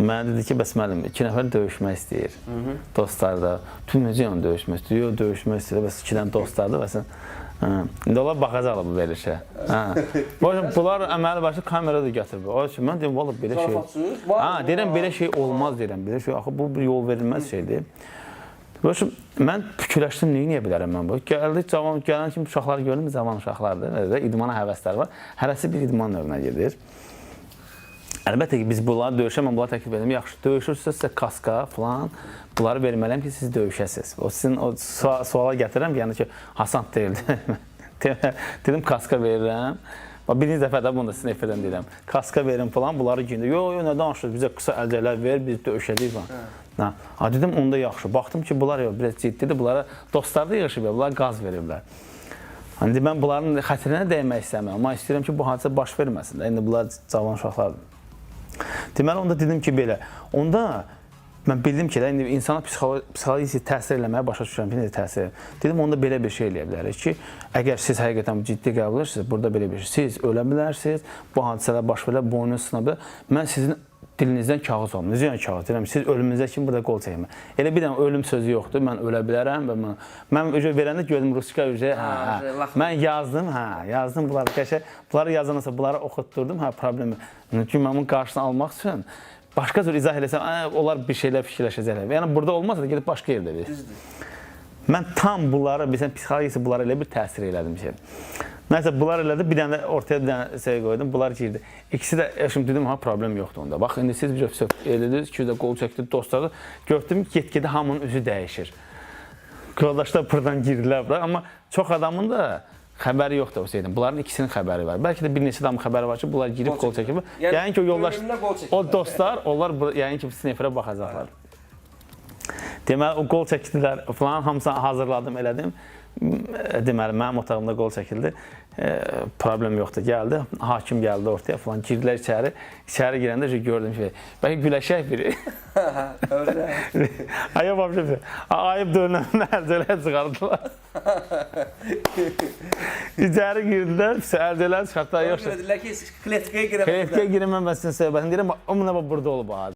Mənə dedi ki, bəs müəllim, 2 nəfər döyüşmək istəyir. Dostlar da. Tüm necə yəni döyüşmək istəyir? Yox, döyüşmək istəyir. Bəs 2 dənə dostlardır, bəs. Hə. İndi onlar baxacaqlar bu verilişə. Hə. Bunlar əməli başlı kamera da gətirib. O üçün mən deyim, vallah belə şey. Zarafatsız. Ha, deyirəm belə şey olmaz deyirəm. Belə şey axı bu bir yol verilməz şeydir. Başım mən fikirləşdim, nə edə bilərəm mən bu? Gəldi cavan gələn kimi uşaqlar gördüm, cavan uşaqlardır. Və idmana həvəsləri var. Hərəsi bir idman növünə gedir. Əlbəttə ki, biz bunları döyüşə, mən bunlara təklif edirəm. Yaxşı, döyüşürsünüzsə sizə kaska falan bunları verməliyəm ki, siz döyüşəsiniz. O sizin o suala gətirirəm ki, yəni ki, Hasan deyildi. Dedim kaska verirəm. Bax birinci dəfə də bunu da sizin efirdən deyirəm. Kaska verin falan, bunları geyindir. Yox, yox, nə danışırsınız? Bizə qısa əlcəklər ver, biz döyüşəcəyik falan. Hə. Ha, dedim onda yaxşı. Baxdım ki, bunlar yox, biraz ciddidir. Bunlara dostlar da yığışıb, bunlar qaz veriblər. İndi mən bunların xətrinə dəymək istəmirəm, amma istəyirəm ki, bu hadisə baş verməsin də. İndi bunlar cavan uşaqlardır. Deməli onda dedim ki, belə. Onda mən bildim ki, də, indi insana psixologik təsir eləməyə başa düşürəm ki, necə təsir edir. Dedim onda belə bir şey eləyə bilərik ki, əgər siz həqiqətən ciddi qəbul edirsiniz, burada belə bir şey, siz ölə bilərsiniz, bu hadisələr baş verə, boynunuz sına bilər. Mən sizin dilinizdən kağız alım. Necə yəni kağız? Deyirəm, siz ölümünüzə kimi burada qol çəkmə. Elə bir dənə ölüm sözü yoxdur. Mən ölə bilərəm və mən öcə verəndə gördüm ruska öcə, hə, hə. Mən yazdım, hə, yazdım bunları qəşəng. Bunları yazandan sonra bunları oxutdurdum, hə, problem yox. Çünki mən bunun qarşısını almaq üçün başqa cür izah eləsəm, onlar bir şeylər fikirləşəcəklər. Yəni burada olmasa da gedib başqa yerdə bir. Düzdür. Mən tam bunları, bilirsən, psixologiyası bunlara elə bir təsir elədim ki. Nəsə bunlar elədi, bir dənə də ortaya bir dənə şey qoydum, bunlar girdi. İkisi də, şimdi dedim, ha problem yoxdur onda. Bax, indi siz bir elədiniz, iki də qol çəkdi, dostlar da. Gördüm ki, get-gedə hamının üzü dəyişir. Yoldaşlar buradan girdilər bura, amma çox adamın da xəbəri yoxdur o şeydən. Bunların ikisinin xəbəri var. Bəlkə də bir neçə adamın xəbəri var ki, bunlar girib qol çəkib. Yəni, Yəni ki, o yoldaş, o dostlar, onlar yəni ki, sizin efirə baxacaqlar. Deməli, o qol çəkdilər falan, hamısını hazırladım, elədim. Deməli, mənim otağımda qol çəkildi. Problem yoxdur. Gəldi, hakim gəldi ortaya falan, girdilər içəri. İçəri girəndə gördüm ki, bəlkə güləşək biri. Öyle. Ayıb vəbşə. Ayıb dönənlər əlcələr çıxardılar. İçəri girdilər, əlcələr çıxartdılar. Yoxsa Dedilər ki, kletkaya girəməzlər. Kletkaya girəməməsinin səbəbini deyirəm, o mənə bax burada olub ha.